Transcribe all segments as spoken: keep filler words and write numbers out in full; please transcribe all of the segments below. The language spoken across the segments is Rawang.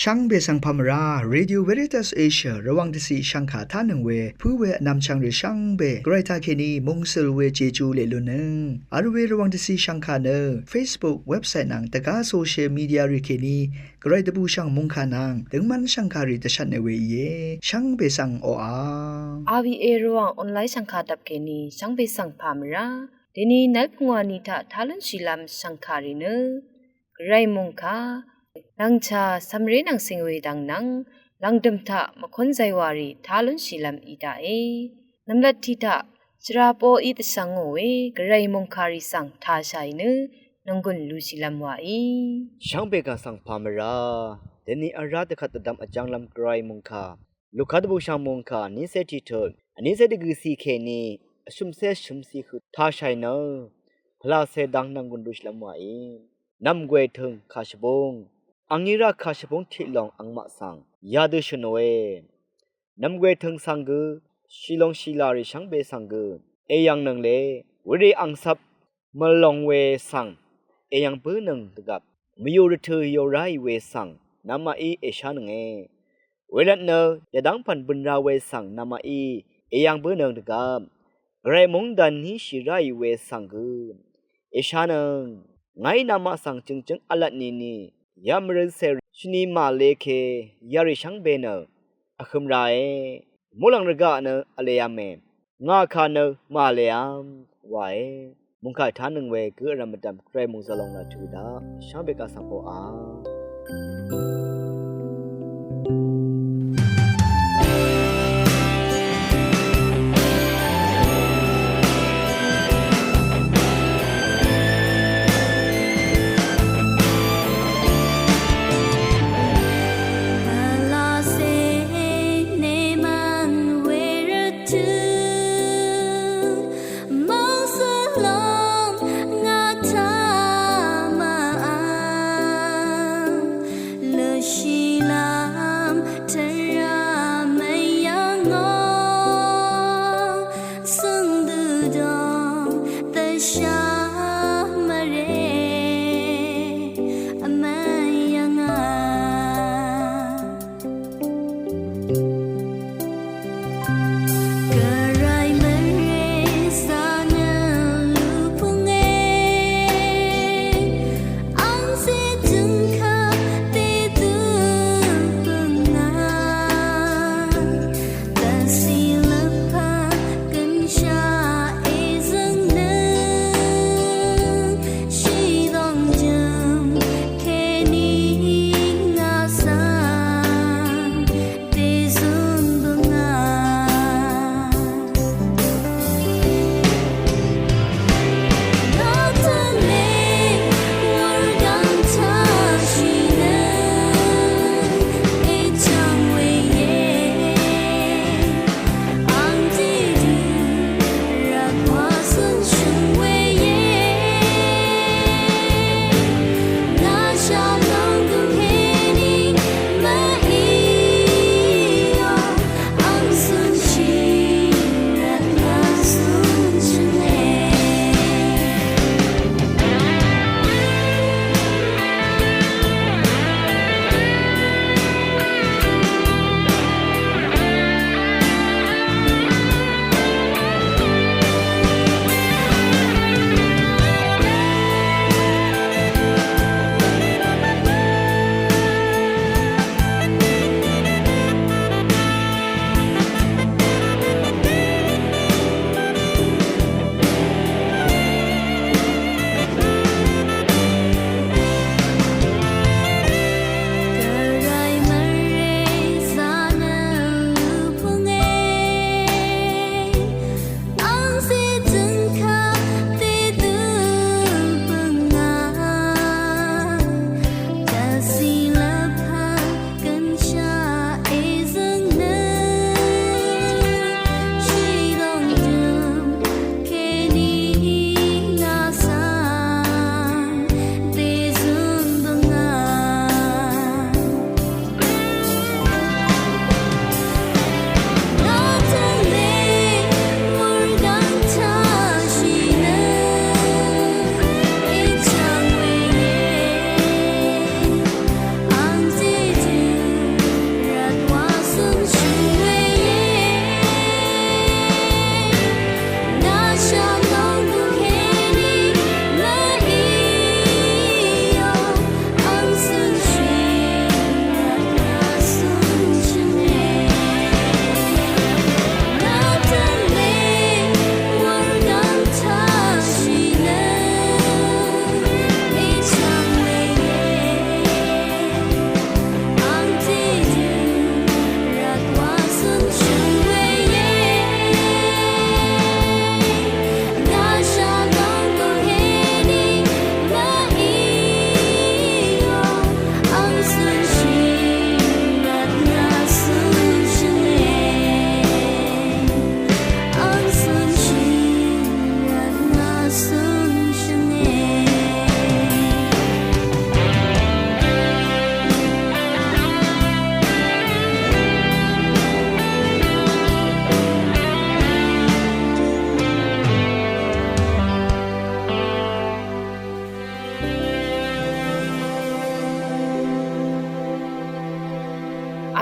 Shvngbe svng pà mvrá, Radio Veritas Asia Rvwàng dvciq shvngkà tánøng we pǿ we vnvmchvng rì shvngbe gvray taqkèní mungsøl we jeju leq lunnøng vl we Rvwàng dvciq shvngkà nø Facebook, website nvng dvgá social media rì kèní gvray dvbùshv̀ng mòngkà nvng døngmv́n shv̀ngkàrì dvshvtne we íe. Shvngbe svng oqà RVA Rvwàng online shv̀ngkà dvp kèní shvngbe svng pà mvrá. Dèní nvlpungwà ni taq tá lúnshìlv́m shv̀ngkàrì nø gvray mòngkà, lv̀ngchà cv̀mré nvng cìng we dvng nvng lv̀ngdø̀m taq mvkún zaywàrì tá lúnshìlv́m í daqe. Nv̀mlat tiq taq shvra poqí dvshvngò we gvray mòngkàrì svng tàshàì nø nònggùn lushìlv́m wàí. Shvngbe kà svng pà mvrá. Dèní vrá dvkvt dvdvm vjv́nglv́m gvray mòngkà Luka dvbùshv̀ng mòngkà vnícé tiq tut vnícé dvgø̀ciq kèní vshø̀mcé shø̀mciq høq tàshàì nø pvlacè dang nònggùn lushìlv́m wàí. Nv̀mgwè tø̀ng kàshvbúng, angí rá kàshvbúng tiq lòng angmaq svng yadø shø̀nòe. Nv̀mgwè tø̀ng svng gø shìlòng shìlàrì shvngbe svng gø èyv̀ngnøng le, werì angcvp mvlòng we svng èyv̀ng bǿnøng dvgvp, mvyù rvtø̀ yò ráì we svng namaqí èshánønge. Wervtnø yvdv́ng pv̀n bø̀n ra we svng namaqí èyv̀ng bǿnøng dvgvp, gvray mungdan níshì ráì we svng gø èshánøng. Ngàí namaq svng jø̀ngjǿng v̄lvt nìni yamvrøn cèrì shvni màle ke yarì shvngbe nø vhø̄m rae. Muqlàng rvgaq nø vlev̄me, ngà kà nø màlev̄m wae. Mòngkà tánøng we gø vrv̀m vdv̀m gvray mòngzvlòng laq tuq daq shvngbe kà svng oqà.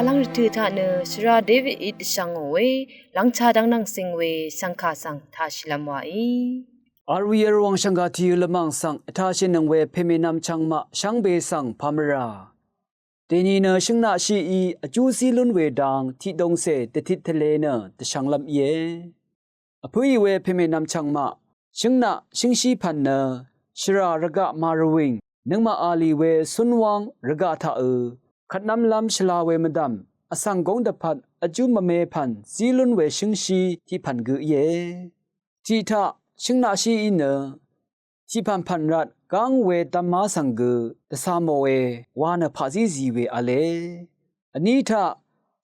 Vlv́ng rvtø̀ taq nø shvra Davidí dvshvngò we lv́ngchá dv́ngnvng cing we shvngkà svng taqshìlv́m wàí. Arwi arwang shvngkà tìyø lvmàng svng vtashìnøng we pèmènvm chvngmaq shvngbe svng pàmvrà. Dèni nø shøngnaqshií vjú zí lún we dang tiqdongcè dvtit tvle nø dvshvnglv́m íe. Vpǿì we pèmènvm chvngmaq shøngnaq shǿngshí pv̀n nø shvrà rvgaq màrvwìng nøngmaq a lì we cúnwáng rvgaq taqø kvtnv́mlv́m shvla we mvdv̀m vsvng góng dvpvt vjú mvme pv̀n zí lún we shǿngshí tiqpv̀n gø íe. Tiqtaq shøngnaqshií nø tiqpv̀npv̀n rvt gáng we dvmá svng gø dvcà mòe wa nø paqzí zì we v̄le. Vní taq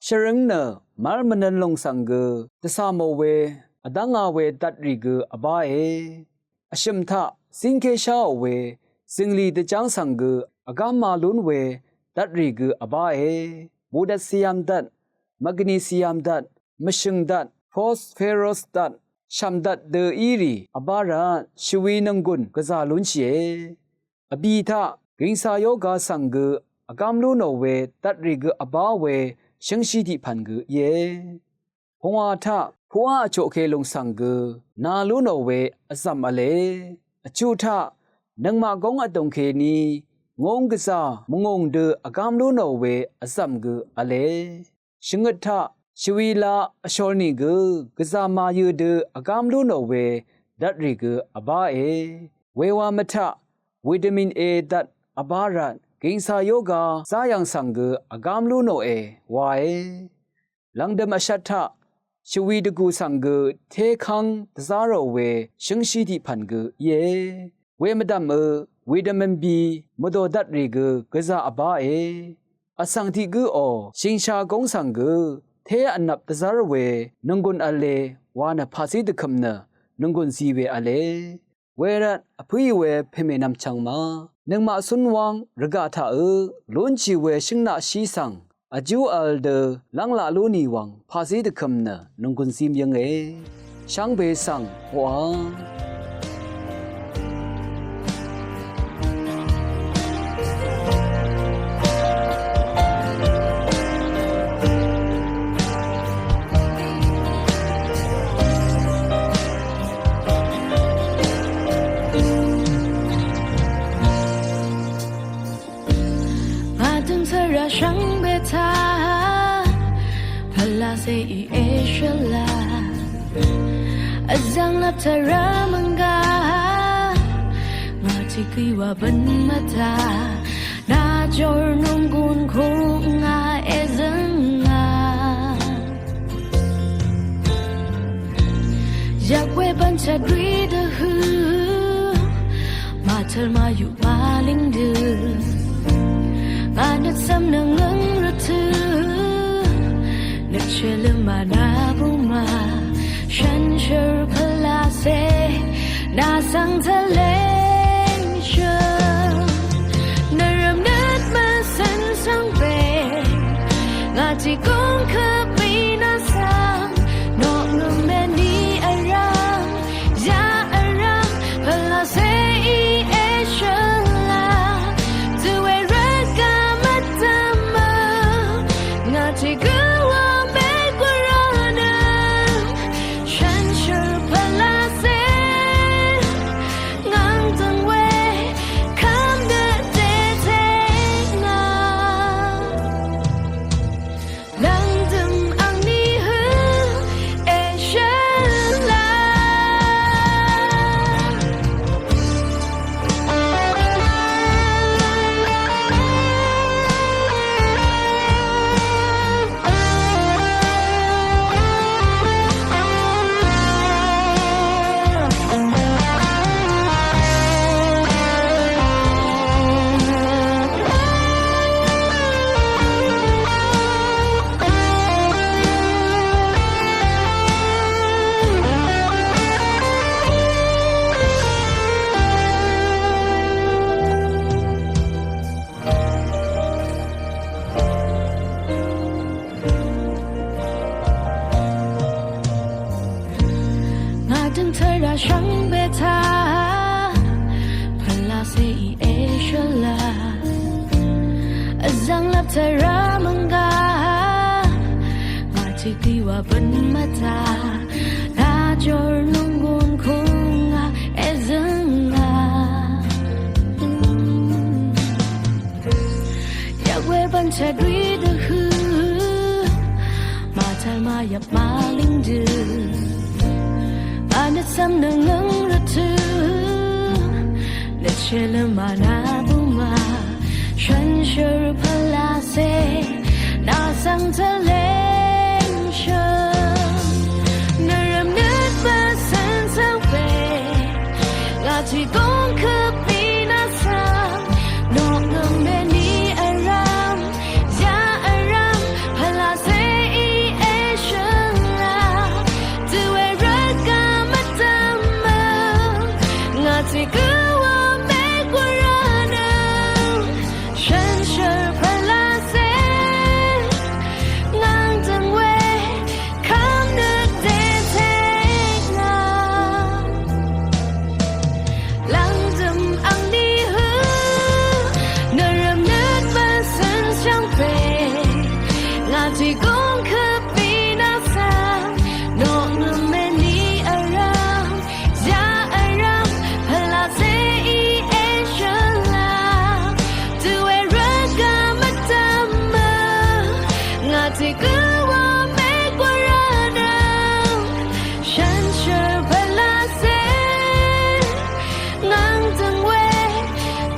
shvrǿng nø mv́r mvnøn lòng svng gø dvcà mò we vdv́nga we dvtrì gø vbáe. Vshø̀m taq zíngké sháò we zø̀nglì dvjáng svng gø vgámā lún we dvtrì gø vbáe. Mudvt cìyàm dvt, mvgvnì cìyàm dvt, mvshø̀ng dvt, phosphorus dvt, shv̀m dvt dø í rì vbá rvt shvwi nònggùn gvzà lúnshìe. Vbì taq gìngsa yoga svng gø vgám lú nò we dvtrì gø vbá we shǿngshí tiqpv̀n gø íe. Pungwà taq puqá vchoqke lùng svng gø na lú nò we vzv̀m v̄le. Vchuq taq nøngmaq góng vdùng kèní ngūng gvzà mvngùng dø vgám lú nò we vzv̀m gø v̄le. Shvngøt taq shvwila vshol nìgø gvzà màyø dø vgám lú nò we dvtrì gø vbáe. Wewa mvtaq vitamin A dvt vbá rvt gìngsa yoga záyv̀ng svng gø vgám lú nòe wae. Lv̀ngdø̀m vshvt taq shvwi dvgù svng gø tékv́ng dvzá rò we shǿngshí tiqpv̀n gø íe. Wemvdv̀mø vitamin B mvdò dvtrì gø gvzà vbáe. Vsvng tiq gǿò shìngshà góng svng gø té vnvp dvzv́r we nònggùn v̄le wa nø paqzí dvkø̀m nø nònggùn zi we v̄le. Wervt vpǿì we pèmènvm chvngmaq nøngmaq cúnwáng rvgaq taqø lúnshì we shøngnaqshí svng vjú v̄l dø lv́nglaq lú nì wvng paqzí dvkø̀m nø nònggùn zim yønge. Shvngbe svng hoqà. Ngà døng svra shvngbe taq pvlacèí èshvla vzv̀ng lvp tvrà mvngà ngà tiq gø wa bvn mvtaq nà jor nònggùn kú ngà èzø̀ngà. Yvk we bv̀n chvt rì dvhø̀ màtø̀l màyuq màlìng dø ngà nøt cv̀m nø ngøng rvtø̀ nøt shvlø̀m mànà bùmà shànshér pvlacè nà svng tvleng shø̀m nvrv̀m nøt mvcø̀n svng pè ngà tiq góng kvp mì nà svng nònggùn mèní vrv̀m ya vrv̀m pvlacèí èshvla dø we rvt gø mvdv̀mø ngà tiq gø wa mègùrv̀m nø shànshér pvlacè ngv̀ng døng we kv́m dø dètè ngà lv̀ngdø̀m angní hø èshvla. Ngà døng tvrà shvngbe taq pvlacèí èshvla vzv̀ng lvp tvrà mvngà Tiwa bvn mvta, lajor nunggun kunga ezønga. Yakwe bvn chadwi dvhø, matal mayap malingdø. Anøt sam nvngøng rvtø, nøt sheløm ana buma. Shønshør pvlase, nasang talengsha. Nvrvm nøt basan sangpe, ngati gong køp binasa. Nok nung meni aram, ya aram, pvlase i eshala. Tuwe røt gvmatama, ngati gøwa megwarana. Shønshør pvlase, ngvng døng we, kvm nøt dvtengna. Lvngdøm angni hø, nvrvm nøt basan shangpe, ngati gong køp binasa, nok nung meni aram, ya aram, pvlase i eshala. Tuwe røt gvmatama, ngati gøwa megwarana. Shønshør pvlase, ngvng døng we,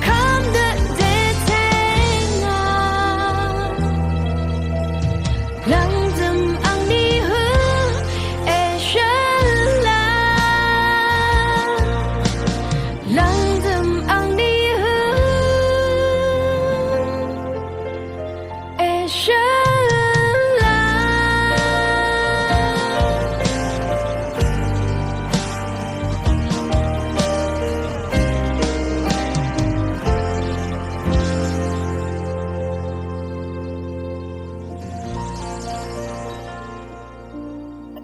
kvm nøt dvtengna. Lvngdøm angni hø, eshala. Lvngdøm angni hø, eshala.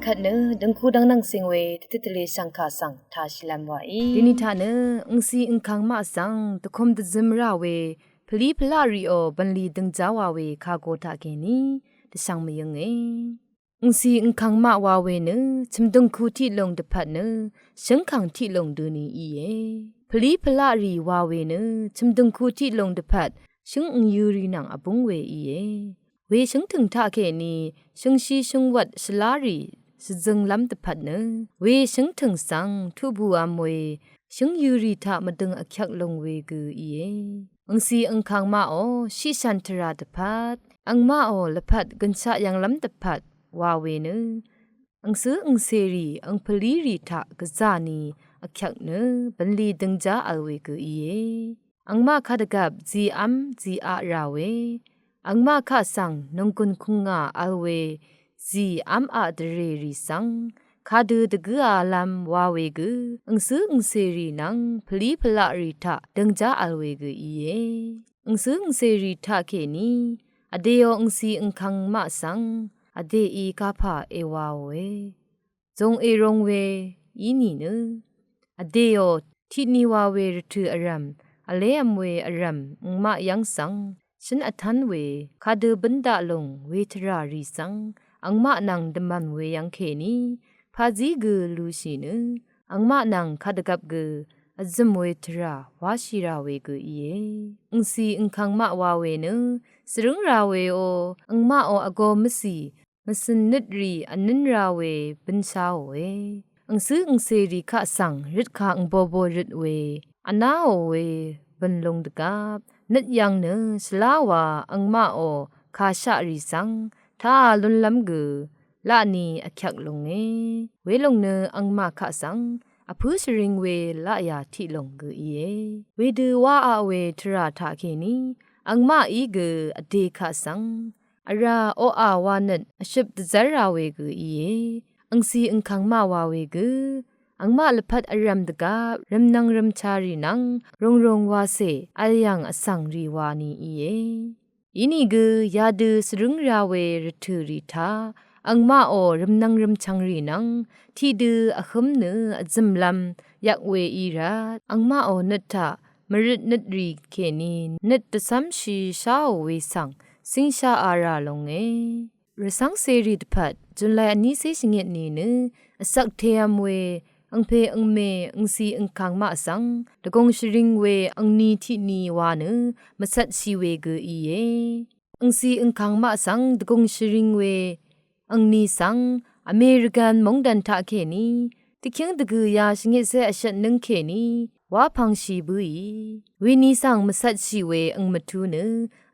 Akvt nø døngku dvngnvng sing we tvtøt tvle shvngka svng tashilvm wa i. Dini taq nø angsi angkang maq svng dvkum dvzøm ra we pvli pvlaq rì o bvnli døngja wa we kago taq kèní dvshvng mvyønge. Angsi angkang maq wa we nø chø̀mdøngku tiqlung dvpvt nø shøngkàng tiqlung døni íe. Pvli pvlaq rì wa we nø chø̀mdøngku tiqlung dvpvt shøng angyø rì nvng vbúng we íe. We shøngtø̀ng taq kèní shøngshi shøngwvt shvlá rì shvzønglv́m dvpvt nø we shøngtø̀ng svng tuqbùvm we shøngyø rì taq mvdøng vkyvk lung we gø íe. Angsi angkang maq o shiqshvn tvrà dvpvt, angmaq o lvpat gønshaq yvnglv́m dvpvt wa we nø angsø angcèrì angpvlírì taq gvzà ni vkyvk nø bvnli døngjá vl we gø íe. Angmaq kadvgvp zìv́m zìaq rà we, angmaq kaq svng nònggùn kùngà vl we zìv́m aq dvrèrì svng kadø dvgǿa lv́m wa we gø angsø angcèrì nvng pvlí pvlaqrì taq døngjá vl we gø íe. Angsø angcèrì taq kèní vdèò angsi angkang maq svng vdèí kapà èwaòe. Zung èrung we í nìnø vdèò tiqni wa we rvtø̀ vrv̀m, vlévm we vrv̀m angmaq yv́ng svng shǿn vtv́n we kadø bǿn daq lung we tvrà rì svng angmaq nvng dvmv̀n we yv́ng kèní pazí gø lushì nø angmaq nvng kadvgvp gø vzø̀m we tvrà wáshì rà we gø íe. Angsi angkang maq wa we nø svrǿng rà we o, angmaq o vgō mvcì mvcø̀n nøt rì vnǿn ra we bǿnsháòe. Angsǿ angcèrì kaq svng røtkà angbobo røt we vnáò we bø̀n lung dvgvp nøt yv̀ng nø shvlá wa angmaq o kàshaq rì svng taà lúnlv́m gø laqni vkyvk lunge. Welung nø angmaq kaq svng vpǿ shvring we laqyà tiqlung gø íe. Wedø wáaq we tvrà taq kèní angmaq í gø vdè kaq svng vrà oqà wa nøt vshøp dvzv́r ra we gø íe. Angsi angkang maq wa we gø angmaq lvpat vrv̀m dvgvp rvmnvng rvmchà rì nvng rungrung wacè vl yv̀ng vsvng rì wa ni íe. Inìgø yadø svrǿng ra we rvtø̀ rì taq angmaq o rvmnvng rvmchvng rì nvng tiqdø vhǿm nø vzø̀mlv́m yvk we í rvt angmaq o nøt taq mvrøt nøt rì kèní nøt dvcv́mshì sháò we svng cíngsháa rà lunge. Rvcv́ngcèrì dvpvt July vnícé shvngøt nìnø vsvk tev̄m we angpè angmè angcì angkàng maq svng dvgùng shvring we angni tiqni wa nø mvcvtshì we gø íe. Angcì angkàng maq svng dvgùng shvring we angni svng American mòngdàn taqkèní dvkíng dvgø̀yā shvngøtcé vshvt nǿng kèní wá pvngshì bǿì. Wení svng mvcvtshì we angmvtú nø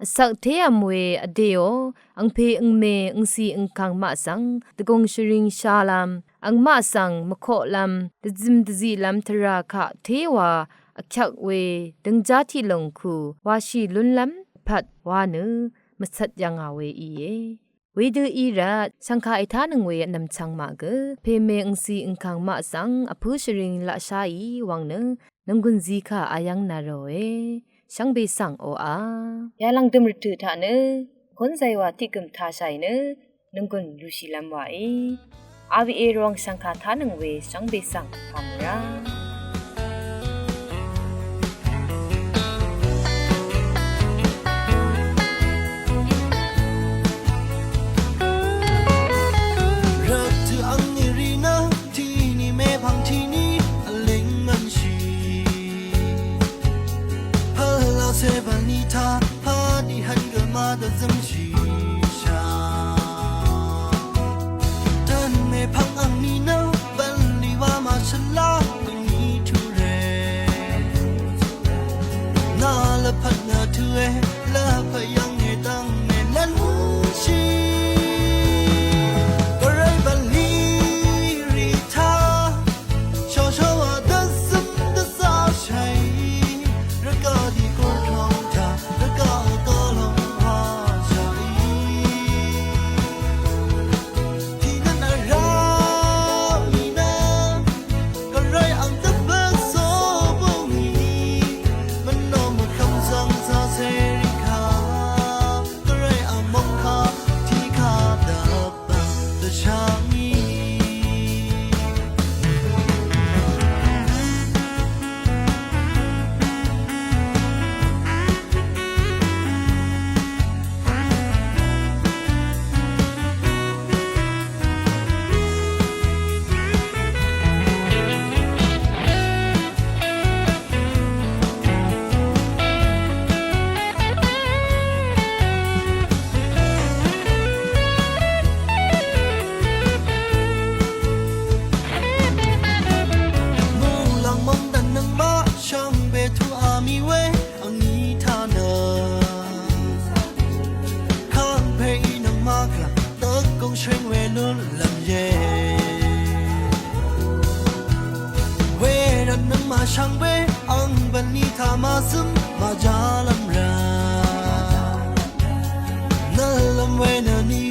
vsvk tév̄m we vdèò angpè angmè angcì angkàng maq svng dvgùng shvring shalv̄m angmaq svng mvkoqlv̄m dvzøm dvziqlv̄m tvrà kaq téwa vkyvk we døngjá tiqlùng ku washì lúnlv̄m pvt wa nø mvcvt yv̀ngà we íe. Wedø í rvt shv̀ngkà ètánøng we vnv̀m chvng maq gø pèmè angcì angkàng maq svng vpǿ shvring laqsháì wvng nø nònggùn zí kà ayv́ng nà ròe. Shvngbe svng oqà yalv̀ng dø̀m rvtø̀ taq nø kún zaywà tiqgø̀m tashàì nø nònggùn lushìlv́m wàí. A V A Rvwàng shv̀ngkà tánøng we shvngbe svng pàmvrá. Rvtø̀ angní rì nø tìní mèpv̀ng tìní vlíng mvnshì. Pvlacè bv̀nlì taq pàdì hvn gø màdvzø̀mshì shà. Dv̀n mèpv̀ng angní nø bv̀nlì wa màshvlá gø ní tùrè. Nà lvpat nø tùe lvpat yv̀ng èdv̀ng èlv́nshì. Gvray bv̀nlì rì taq shawshawa dvzøm dvzashàì. Rvgaq dì gurtong taq rvgaq gvlong washàì. Tìnøn vrá mì nø Gvray ang dvpvt zó bǿngì. Mvnò mvkvm zvng zá cèrì kà. Gvray ang mòngkà tìkà dvpvt dvshàngì. Muqlàng mòngdàn nøngmaq shvngbe tuq a mì we angní taq nø kàngpè í nøngmaq gvlàng dvgùng shvring we lúnlv́m íe. Wervt nøngmaq shvngbe ang bv̀nlì taq màzø̀m màjálv́m rvt nvlv́m we nø ní